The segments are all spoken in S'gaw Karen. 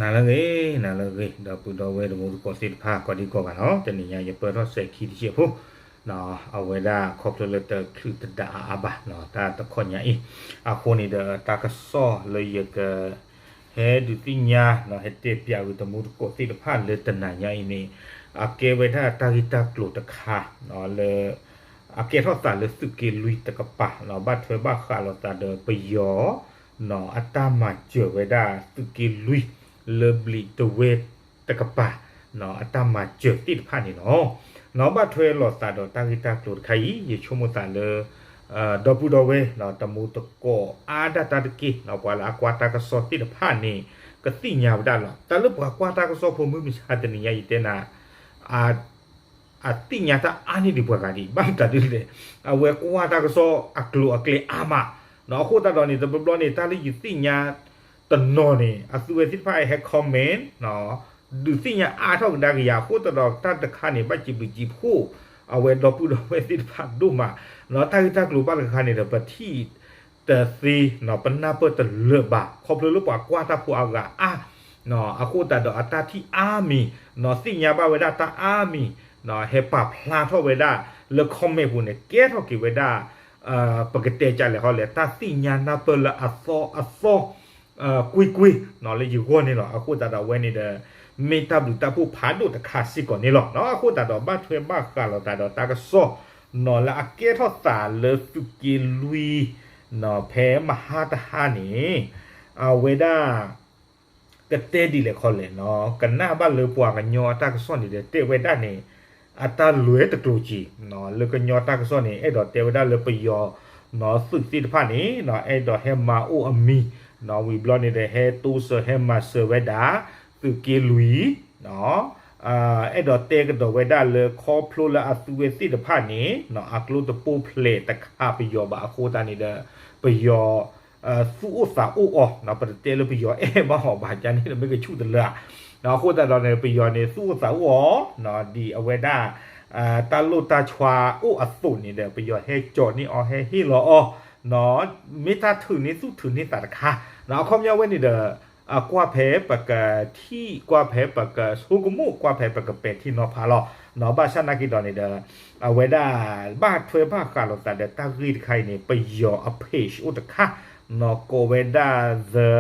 နၤလၢအဂ့ၤ, နၤလၢအဂ့ၤ, ဒီပုၢ်ဒီဝဲၢ်တံၤသကိးသ့ၣ်တဖၣ် ကိးဒံကိးဂၤလီၤ. တနံၤညါယပၢၢ်ထီၣ်စဲၤခံတစဲးဖိ, အဝဲဒၣ်ခီဖျိလၢတချုးတဒါအါအါဘၣ်, တၢ်တခီညါအံၤ, အဃိန့ၣ်ဒီးတၢ်ကစီၣ်လၢယက ဟဲဒုးသ့ၣ်ညါ ဟဲတဲပၠးဂ့ၤတံၤသကိးသ့ၣ်တဖၣ်လၢတနၤညါအံၤန့ၣ်, အကဲဝဲဒၣ်တၢ်ဂ့ၢ်တၢ်ကျိၤတခါ လၢ အကဲထီၣ်သးလၢသုးက့လွံၢ်တကပၤ, ဘၣ်ထွဲဘၣ်ဃးလိာ်သးဒီးပယီၤ အတၢ်မၤစၢၤဝဲဒၣ်သုးက့လွံၢ် လၢဘျံးတဝဲၢ်တကပၤ အတၢ်မၤစၢၤသ့ၣ်တဖၣ်န့ၣ်လီၤ. ဘၣ်ထွဲလိာ်သးဒီးတၢ်ဂ့ၢ်တၢ်ကျိၤတခါအံၤ ယဆိကမိၣ်သးလၢ ဒီပုၢ်ဒီဝဲၢ် တံၤသကိးအါဒၣ်တၢ်တက့ၢ် ပှၤလၢအကွၢ်တၢ်ကစီၣ်သ့ၣ်တဖၣ်န့ၣ် ကသ့ၣ်ညါဝဲဒၣ်လီၤ. တၢ်လၢပှၤကွၢ်တၢ်ကစီၣ်ဖိမုၢ်မဆါတနံၤညါအံၤတဲနၤ အသ့ၣ်ညါတၢ်အါန့ၢ်ဒံးပှၤဂၤဒံး ဘၣ်မတၤဒ်လဲၣ်, အဝဲကွၢ်တၢ်ကစီၣ်အကျိၤအကျဲအါမး, အဃိသတးဒီးန့ၣ် တဘျီဘျီန့ၣ် တၢ်လၢယသ့ၣ်ညါတနီၤန့ၣ် အသုဝဲသ့ၣ်တဖၣ်ဟဲ comment ဒုးသ့ၣ်ညါအါထီၣ်ကဒါက့ၤယၤ အဃိသတးဒီးတၢ်တခါန့ၣ် ဘၣ်စံးဘျုးစံးဖှိၣ် အဝဲဒီပုၢ်ဒီဝဲၢ်သ့ၣ်တဖၣ်ဒိၣ်မး, တၢ်ဂ့ၢ်တၢ်ကျိၤဘၣ်တခါန့ၣ်ဒီး ပထံၣ် တသ့ ပနၢ်ပၢၢ်တလၢာ်ဘၣ် ခီဖျိလၢပှၤကွၢ်တၢ်ဖိအါဂၤအါ, အဃိသတးဒီးအတၢ်ထံၣ်အါမံၤ သ့ၣ်ညါဘၣ်ဝဲဒၣ်တၢ်အါမံၤ ဟဲပာ်ဖျါထီၣ်ဝဲဒၣ်လၢ comment ပူၤန့ၣ် ကဲထီၣ်က့ၤဝဲဒၣ် ပကတဲကလဲာ်ဟီလဲၣ် တၢ်သ့ၣ်ညါနၢ်ပၢၢ်လၢအသီအသီ ကွ့ၢ်ကွ့ၢ် လၢယဂီၢ်န့ၣ်လီၤ. အဃိသတးဒီးအဝဲန့ၣ်ဒီး မ့ၢ်တၢ်ဘျုးတၢ်ဖှိၣ်ဖးဒိၣ်တခါစ့ၢ်ကီးန့ၣ်လီၤ. အဃိသတးဒီးဘၣ်ထွဲဘၣ်ဃးလိာ်သးဒီးတၢ်ကစီၣ် လၢအကဲထီၣ်သးလၢသုးက့လွံၢ် ဖဲမဟါတဟါန့ၣ် အဝဲဒၣ် ကတဲဒ်လဲၣ်ခီလဲၣ် ကနၣ်ဘၣ်လၢပှၤကညီအတၢ်ကစီၣ်န့ၣ်ဒီး တဲဝဲဒၣ်န့ၣ် အတၢ်လွဲတကျိၤက့ၤ လၢကညီတၢ်ကစီၣ်န့ၣ် အဲၣ်ဒိးတဲဝဲဒၣ်လၢပယီၤ သုးသ့ၣ်တဖၣ်န့ၣ် အဲၣ်ဒိးဟဲမၤအိၣ်အမံၤ ဝံၤဘျီန့ၣ်ဒီး ဟဲတိစၢၤဟဲမၤစၢၤဝဲဒၣ် သုးက့လွံၢ် အဲၣ်ဒိးတဲကဒီးဝဲဒၣ်လၢခီဖျိလၢအသုဝဲသ့ၣ်တဖၣ်န့ၣ် အကျိတပိၢ်ဖျဲးတခါပယီၤဘၣ်အဃိသတးန့ၣ်ဒီး ပယီၤ သူၣ်အိၣ်သးအိၣ်အီၤ ပတတဲလၢပယီၤအဲၣ်ဘၣ်အီၤဘၣ် ကန့ၣ်မ့ၢ်ကဆူၣ်တလၢဧါ. အဃိသတးဒီးန့ၣ် ပယီၤန့ၣ် သူၣ်အိၣ်သးအိၣ်အီၤ ဒ်အဝဲဒၣ် တၢ်လိၣ်တၢ်ဆှါအိၣ်အသိးန့ၣ်ဒီး ပယီၤဟဲကၠီၤန့ၢ်အီၤ ဟဲဟ့ၣ်လီၤအီၤ မ့ၢ်တၢ်ထုးန့ၢ်သူၣ်ထုးန့ၢ်သးတခါ အခီပညီဝဲန့ၣ်ဒီး ကွၢ်ဖဲပကထံၣ် ကွၢ်ဖဲပကဆိကမိၣ် ကွၢ်ဖဲပကပဲာ်ထံနီၤဖးလီၤ. ဘၣ်ဆၣ်နာ်က့ဒီးန့ၣ်ဒီး အဝဲဒၣ် ဘၣ်ထွဲဘၣ်ဃးလိာ်သးဒီးတၢ်ဂ့ၢ်တခါအံၤန့ၣ် ပယီၤအ page အိၣ်တခါ ကိးဝဲဒၣ် The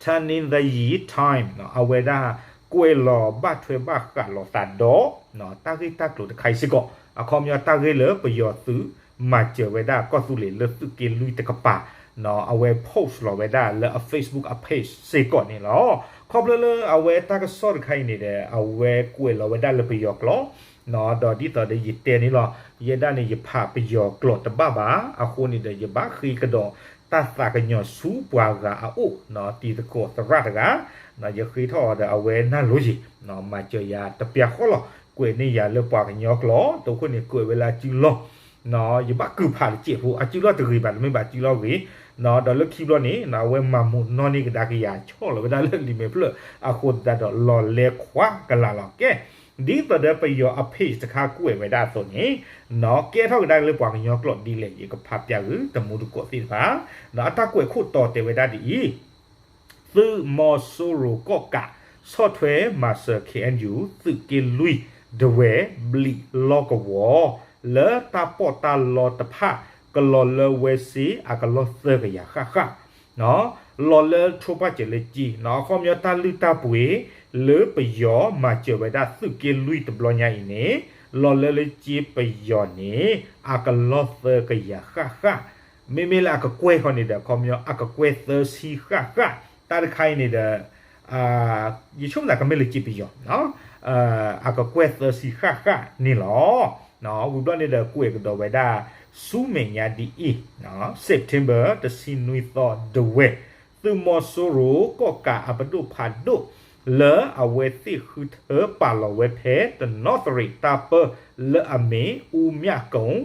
Tanidayi Times အဝဲဒၣ်ကွဲးလီၤဘၣ်ထွဲဘၣ်ဃးလိာ်သးဒီး တၢ်ဂ့ၢ်တၢ်ကျိၤတခါအံၤစ့ၢ်ကီး အခီပညီတၢ်ဂ့ၢ်လၢပယီၤသုးမၤစၢၤဝဲဒၣ်ကီၢ်သူလ့ၤလၢသုးက့လွံၢ်တကပၤ အဝဲ post လီၤဝဲဒၣ်လၢအ Facebook အ page စ့ၢ်ကီးန့ၣ်လီၤ. ခီဖျိလၢအဝဲတၢ်ကစီၣ်တခါအံၤန့ၣ်ဒီး အဝဲကွဲးလီၤဝဲဒၣ်လၢပယီၤကျိာ် ဒီးဒ်သိးဒီးယတဲန့ၣ်လီၤ. ယဲဒၣ်န့ၣ် ယဖးပယီၤကျိာ်တဘၣ်ဘၣ်. အဃိန့ၣ်ဒီး ယဘၣ်ဃ့ကဒီးတၢ်သးကညီၤဆူပှၤဂၤအအိၣ် တံၤသကိးသရၣ်တဂၤ ယဃ့ထီၣ်အီၤဒီးအဝဲနၢ်လိၤယံၤ မၤစၢၤယၤတပျၢ်ဃီလီၤ. ကွဲးန့ၢ်ယၤလၢပှၤကညီကျိာ် တခိၣ်န့ၣ်ကွဲးဝဲလၢအစုလီၢ် ယဘၣ်ကုၢ်ဖးတစဲးဖိ အစုလီၢ်တဂ့ၤဘၣ် တမ့ၢ်ဘၣ်စုလီၢ်ဂ့ၤ ဒီးလၢခံဘျီန့ၣ် အဝဲမၤမူးနီၢ်န့ၢ်ကဒါက့ၤယၤ ဆီၣ်လီၤဝဲဒၣ်လၢလံာ်မဲာ်ဖျၢၣ် အဃိသတးဒီးလီၤလဲၤခွါကလာ်လီၤ. ကဲ ဒ်သိးဒီးပယီၤအ page တခါကွဲးဝဲဒၣ်အသိးန့ၣ် ကဲထီၣ်ကဒါက့ၤလၢပှၤကညီကျိာ်ဒ်လဲၣ် ယကဖးပျၢ်ဂ့ၤတံၤသကိးသ့ၣ်တဖၣ် အတၢ်ကွဲးခိၣ်တီတဲဝဲဒၣ်ဒ်အံၤ သုးမီၤစိရိၤကီၣ်ကး ဆီၣ်ထွဲမၤစၢၤ KNU သုးက့လွံၢ် ဒဝဲၢ်ဘျံးလီၢ်ကဝီၤ လၢတၢ်ပီးတၢ်လီတဖၣ် ကလီၤလၢဝဲစ့အကလီၢ်သၢကယၤဃၣ်ဃၣ် လီၤလၢထိၣ်ပှၢ်စၢၤလၢက့ အခီပညီတၢ်လုၢ်တၢ်ပှ့ၤ လၢပယီၤမၤစၢၤဝဲဒၣ်သုးက့လွံၢ်တဘျီညါအံၤန့ၣ် လီၤလၢလၢက့ပယီၤန့ၣ် အကလီၢ်သၢကယၤဃၣ်ဃၣ် မ့မ့ၢ်လၢအကကွဲၢ်ခီန့ၣ်ဒီး အခီပညီအကကွဲၢ်သၢဆံဃၣ်ဃၣ် တၢ်တခါအံၤန့ၣ်ဒီး ယဆိကမိၣ်သးကမ့ၢ်လၢက့ပယီၤ အကကွဲၢ်သၢဆံဃၣ်ဃၣ်န့ၣ်လီၤ. ဝံၤဘျီန့ၣ်ဒီးကွဲးကဒီးဝဲဒၣ် ဆူမဲာ်ညါဒ်အံၤ September တဆံနွံသီ ဒဝဲၢ် သုးမီၤစိရိၤကီၣ်ကးအပဒိၣ်ဖးဒိၣ် လၢအဝဲသ့ၣ်ဃုထၢပာ်လီၤဝဲဖဲတနီသရံးတၢ်ပၢၢ်လၢအမ့ၢ် အူမၠၣ်ကိၣ်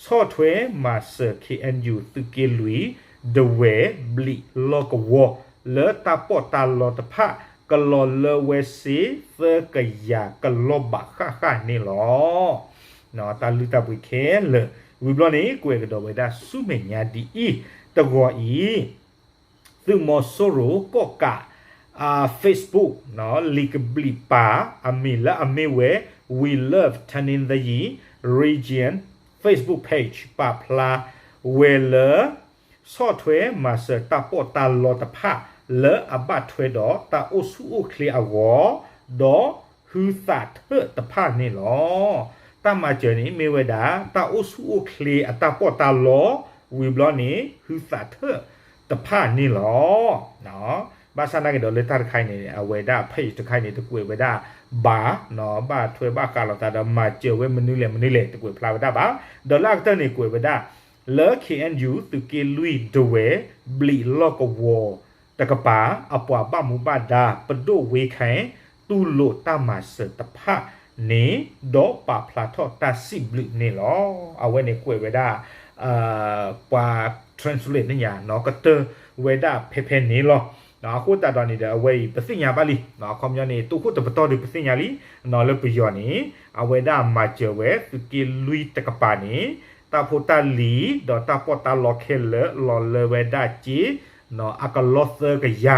ဆီၣ်ထွဲမၤစၢၤ KNU သုးက့လွံၢ် ဒဝဲၢ်ဘျံးလီၢ်ကဝီၤ လၢတၢ်ပီးတၢ်လီတဖၣ် ကလီၤလၢဝဲစ့သၢကယၤကလီၢ်ဘးဃၣ်ဃၣ်န့ၣ်လီၤ. တၢ်လုၢ်တၢ်ပှ့ၤခဲလၢာ် ဝံၤဘျီန့ၣ် ကွဲးကဒီးဝဲဒၣ်ဆူမဲာ်ညါဒ်အံၤ တဂီၤအံၤ သုးမီၤစိရိၤကီၣ်ကး Facebook လံာ်ကဘျံးပၤ အမံၤလၢအမ့ၢ်ဝဲ We Love Tanintharyi Region Facebook Page ပာ်ဖျါဝဲလၢ ဆီၣ်ထွဲမၤစၢၤတၢ်ပီးတၢ်လီတဖၣ် လၢအဘၣ်ထွဲဒီးတၢ်အိၣ်ဆူၣ်အိၣ်ချ့အဂီၢ် ဒီးဟုသးထၢၣ်တဖၣ်န့ၣ်လီၤ. တၢ်မၤစၢၤန့ၣ်မ့ၢ်ဝဲဒၣ် တၢ်အိၣ်ဆူၣ်အိၣ်ချ့အတၢ်ပီးတၢ်လီ ဝံၤဘျီန့ၣ် ဟုသးထၢၣ်တဖၣ်န့ၣ်လီၤ. ဘၣ်ဆၣ်နာ်က့ဒီးလၢတၢ်တခါအံၤန့ၣ် အဝဲဒၣ် page တခါအံၤန့ၣ် တကွဲးဝဲဒၣ်ဘၣ် ဘၣ်ထွဲဘၣ်ဃးလိာ်သးဒီးမၤစၢၤဝဲမနုၤလဲၣ်မနုၤလဲၣ် တကွဲးဖျါဝဲဒၣ်ဘၣ်. ဒီးလၢအကတၢၢ်န့ၣ်ကွဲးဝဲဒၣ် လၢ K N U သုးက့လွံၢ်ဒဝဲၢ် ဘျံးလီၢ်ကဝီၤတကပၤ အပှၤဘၣ်မူဘၣ်ဒါ ပဒိၣ်ဝ့ခဲ တူၢ်လိာ်တၢ်မၤစၢၤတဖၣ်န့ၣ် ဒီးပာ်ဖျါထီၣ်တၢ်စံးဘျုးန့ၣ်လီၤ. အဝဲန့ၣ်ကွဲးဝဲဒၣ် ပှၤ translate န့ၣ်ညါ ကတၢၢ်ဝဲဒၣ်ဖဲဖဲန့ၣ်လီၤ. အဃိသတးဒီးန့ၣ်ဒီး အဝဲအံၤပသ့ၣ်ညါဘၣ်လံ, အခီပညီန့ၣ် တိခိၣ်တပတီၢ်ဒီးပသ့ၣ်ညါလံ, လၢပယီၤန့ၣ် အဝဲဒၣ်မၤစၢၤဝဲသုးက့လွံၢ်တကပၤန့ၣ် တၢ်ဖိတၢ်လံၤ ဒီးတၢ်ပီးတၢ်လီခဲလၢာ် လီၤလၢဝဲဒၣ်စ့ အကလီသၢကယၤ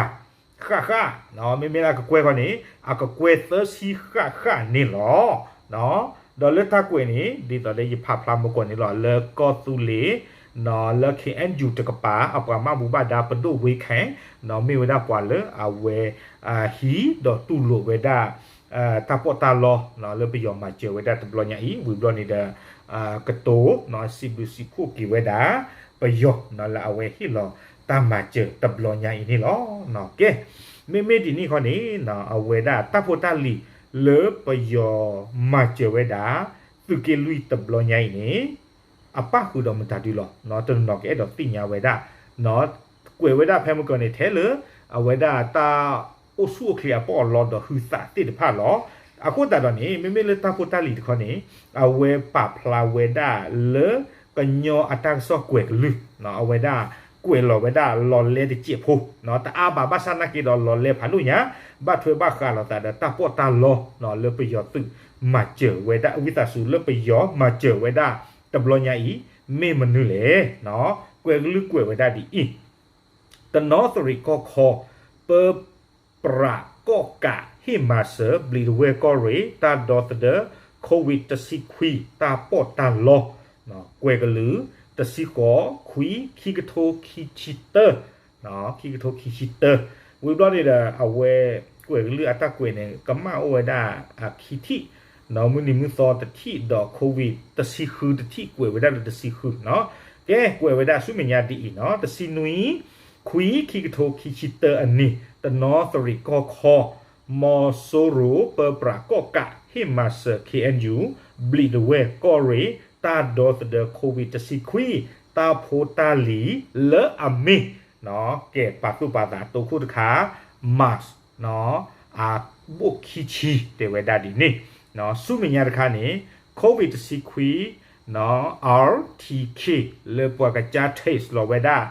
ဃၣ်ဃၣ်, မ့မ့ၢ်လၢအကကွဲၢ်ခီန့ၣ် အကကွဲၢ်သၢဆံဃၣ်ဃၣ်န့ၣ်လီၤ. ဒီးလၢတၢ်ကွဲးန့ၣ် ဒ်သိးလၢယဖးဖျါမုၢ်ကီၢ်န့ၣ်လီၤ လၢကီၢ်သူလ့ၤ လၢ K N U တကပၤ အပှၤဘၣ်မူဘၣ်ဒါပဒိၣ်ဝ့ခဲ မ့ၢ်ဝဲဒၣ်ပှၤလၢအဝဲ ဟံးဒီးတူၢ်လိာ်ဝဲဒၣ် တၢ်ပီးတၢ်လီ လၢပယီၤမၤစၢၤဝဲဒၣ်တဘျီညါအံၤ ဝံၤဘျီန့ၣ်ဒီး ကတိၤ စံးဘျုးစံးဖှိၣ်က့ၤဝဲဒၣ် ပယီၤ လၢအဝဲဟ့ၣ်လီၤတၢ်မၤစၢၤတဘျီညါအံၤန့ၣ်လီၤ. ကဲ မ့မ့ၢ်ဒ်န့ၣ်ခီန့ၣ် အဝဲဒၣ်တၢ်ဖိတၢ်လံၤ လၢပယီၤမၤစၢၤဝဲဒၣ် သုးက့လွံၢ်တဘျီညါအံၤန့ၣ် အပၣ်ဃုာ်ဒီးမတၤဒုလီၤ တနီၤကအဲၣ်ဒိးသ့ၣ်ညါဝဲဒၣ် ကွဲးဝဲဒၣ်ဖဲမုၢ်ကီၢ်န့ၣ် ထဲလၢ အဝဲဒၣ်တၢ်အိၣ်ဆူၣ်အိၣ်ချ့အပီးအလီဒီးဟုသးသ့ၣ်တဖၣ်လီၤ. အဃိသတးဒီးန့ၣ် မ့မ့ၢ်လၢတၢ်ဖိတၢ်လံၤတခီန့ၣ် အဝဲပာ်ဖျါဝဲဒၣ်လၢ ကညီအတၢ်ကစီၣ်ကွဲၤကလုၢ် အဝဲဒၣ်ကွဲးလီၤဝဲဒၣ်လီၤလဲတစဲးဖိ တအါဘၣ် ဘၣ်ဆၣ်နာ်က့ဒီးလီၤလဲဖးဒိၣ်ညါ ဘၣ်ထွဲဘၣ်ဃးလိာ်သးဒီးတၢ်ပီးတၢ်လီ လၢပယီၤသုးမၤစၢၤဝဲဒၣ် ဝံသးစူၤလၢပယီၤမၤစၢၤဝဲဒၣ်တဘျီညါအံၤ မ့ၢ်မနုၤလဲၣ်. ကွဲၤကလုၢ်ကွဲးဝဲဒၣ်ဒ်အံၤ တနီသရံၣ်ကီၢ်ခီ ပၢပြးကီၢ်ကး ဟ့ၣ်မၤစၢၤ ဘျံးဒဝဲၢ်ကီၢ်ရ့ၣ် တၢ်ဒီသဒၢ COVID တဆံခွံ တၢ်ပီးတၢ်လီ ကွဲၤကလုၢ် တဆံဃိး ခွံ ခံကထိခံဆံတၢ ခံကထိခံဆံတၢ ဝံၤဘျီန့ၣ်ဒီး အဝဲကွဲၤကလုၢ်အတၢ်ကွဲးန့ၣ် ကမၣ်အိၣ်ဝဲဒၣ်အခံထံၣ် မုၢ်နံၤမုၢ်သီတထံၣ်ဒီး COVID တဆံဃုတထံၣ် ကွဲးဝဲဒၣ်လၢတဆံဃုနီၤ ကဲ ကွဲးဝဲဒၣ်ဆူမဲာ်ညါဒ်အံၤနီၤ တဆံနွံ ခွံ ခံကထိခံဆံတၢအနံၤ တနီသရံၣ်ကီၢ်ခီ မီၤစိရိၤ ပၢပြးကီၢ်ကး ဟ့ၣ်မၤစၢၤ K N U ဘျံးဒဝဲၢ်ကီၢ်ရ့ၣ် တၢ်ဒီသဒၢ COVID တဆံခွံ တၢ်ဖိတၢ်လံၤ လၢအမ့ၢ် ကဲပာ်သူၣ်ပာ်သးတိခိၣ်တခါ mask အဘိၣ်ခံဆံ တဲဝဲဒၣ်ဒ်န့ၣ် ဆူမဲာ်ညါတခါန့ၣ် COVID တဆံခွံ R T K လၢပှၤကစၢ် test လီၤဝဲဒၣ်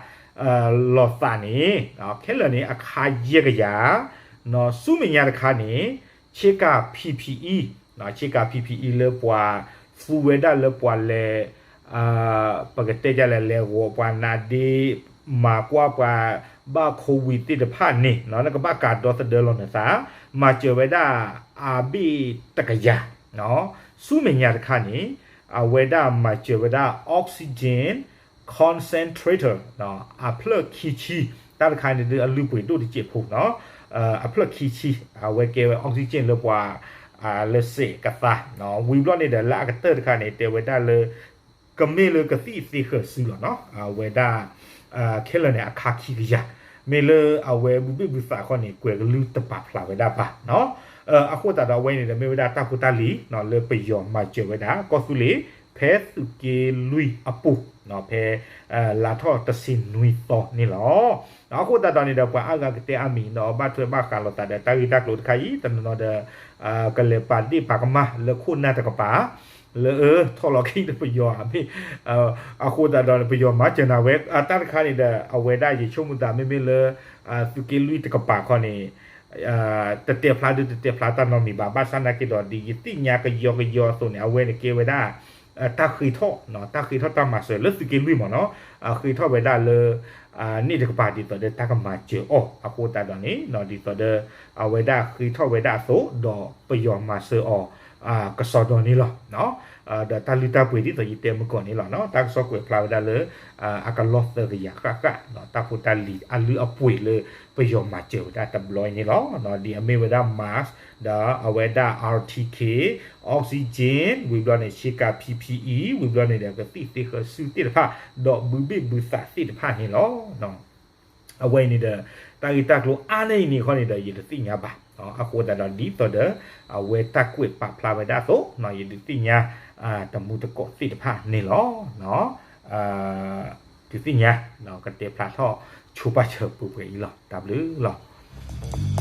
လီၤသးန့ၣ် ခဲလၢာ်န့ၣ် အခါယဲၢ်ကယၤ ဆူမဲာ်ညါတခါန့ၣ် ဆ့ကၤ P P E ဆ့ကၤ P P E လၢပှၤသူဝဲဒၣ်လၢပှၤလဲၤ ပကတဲဒ်လဲၣ် လဲၤဂီၤပှၤနါဒ့ မၤကွၢ်ပှၤဘၣ် COVID သ့ၣ်တဖၣ်န့ၣ် နကဘၣ်ကးဒီသဒၢလီၤနသး မၤစၢၤဝဲဒၣ်အဘ့ၣ်တကယၤ ဆူမဲာ်ညါတခါန့ၣ် အဝဲဒၣ်မၤစၢၤဝဲဒၣ် oxygen concentrator အဖျၢၣ်ခံဆံ တၢ်တခါန့ၣ်ဒုးအလုၢ်ပှ့ၤဒိၣ်တစဲးဖိနီၤ အဖျၢၣ်ခံဆံ အဝဲကဲဝဲ oxygen လၢပှၤ လၢစဲးကသါ ဝံၤဘျီန့ၣ်ဒီးလၢအကတၢၢ်တခါန့ၣ် တဲဝဲဒၣ်လၢ ကမ့ၢ်လၢကသံၣ်သ့ဃၢၤစုလီၤနီၤ အဝဲဒၣ် ခဲလၢာ်န့ၣ် အခါခံကယၤ မ့ၢ်လၢအဝဲဘုဘ့ၣ်ဘုသးခီန့ၣ် ကွဲၤကလုၢ်တပာ်ဖျါဝဲဒၣ်ဘၣ်နီၤ အဃိသတးဒီးအဝဲန့ၣ်ဒီးမ့ၢ်ဝဲဒၣ်တၢ်ဖိတၢ်လံၤ လၢပယီၤမၤစၢၤဝဲဒၣ် ကီၢ်သူလ့ၤ ဖဲသုးက့လွံၢ်အပူၤ ဖဲ လါထီၣ်တဆံနွံသီန့ၣ်လီၤ. အဃိသတးဒီးန့ၣ်ဒီး ပှၤအါဂၤကတဲအါမံၤဒီး ဘၣ်ထွဲဘၣ်ဃးလိာ်သးဒီးတၢ်ဂ့ၢ်တၢ်ကျိၤတခါအံၤ တနီၤနီၤဒီး ကလဲၤပာ်ဒ့ၣ်ပာ်ကမၣ်လၢခိၣ်နၢ်တကပၤ လၢအၢထီၣ်လီၤခံတပယီၤမ့ၢ် အဃိသတးဒီးန့ၣ် ပယီၤမၤစၢၤနၤဝဲ တၢ်တခါန့ၣ်ဒီး အဝဲဒၣ်ယဆိကမိၣ်သးမ့မ့ၢ်လၢ သုးက့လွံၢ်တကပၤခီန့ၣ် တတဲဖျါဒုးတတဲဖျါတၢ်နီတမံၤဘၣ် ဘၣ်ဆၣ်နာ်က့ဒီး ဒ်ယသ့ၣ်ညါကယီကယီအသိးန့ၣ် အဝဲန့ၣ်ကဲဝဲဒၣ် တၢ်ဃ့ထီၣ်, တၢ်ဃ့ထီၣ်တၢ်မၤစၢၤလၢသုးက့လွံၢ်မ့ၢ်နီၤ, ဃ့ထီၣ်ဝဲဒၣ်လၢ န့ၣ်တကပၤဒ်သိးဒီးတၢ်ကမၤစၢၤအီၤအဃိသတးဒီးန့ၣ် ဒ်သိးဒီး အဝဲဒၣ်ဃ့ထီၣ်ဝဲဒၣ်အသိး ဒီးပယီၤမၤစၢၤအီၤ ကစီဒီန့ၣ်လီၤ. ဒီးတၢ်လုၢ်တၢ်ပှ့ၤဒ်သိးယတဲမုၢ်ကီၢ်န့ၣ်လီၤ. တၢ်ကစီၣ်ကွဲးဖျါဝဲဒၣ်လၢ အကလီၢ်သၢကယၤဃၣ်ဃၣ် တၢ်ဖိတၢ်လံၤအလုၢ်အပှ့ၤလၢ ပယီၤမၤစၢၤဝဲဒၣ်တဘျီအံၤန့ၣ်လီၤ. ဒ်အမ့ၢ်ဝဲဒၣ် mask ဒီးအဝဲဒၣ် R T K, oxygen ဝံၤဘျီန့ၣ် ဆ့ကၤ P P E ဝံၤဘျီန့ၣ်ဒီး ကသံၣ်သ့ဃၢၤစုသ့ၣ်တဖၣ် ဒီးဘုဘ့ၣ်ဘုသးသ့ၣ်တဖၣ်န့ၣ်လီၤ. အဝဲအံၤန့ၣ်ဒီး တၢ်ဂ့ၢ်တၢ်ကျိၤအါန့ၢ်အံၤန့ၣ်ခီန့ၣ်ဒီး ယတသ့ၣ်ညါဘၣ်. အဃိသတးဒီးဒ်သိးဒီး အဝဲတၢ်ကွဲးပာ်ဖျါဝဲဒၣ်အသိး ယဒုးသ့ၣ်ညါ တမူတကိးသ့ၣ်တဖၣ်န့ၣ်လီၤ. ဒုးသ့ၣ်ညါ ကတဲဖျါထီၣ်ဆိပာ်စၢၤပှဲၤပှဲၤအံၤလီၤ. တၢ်ဘျုးလီၤ.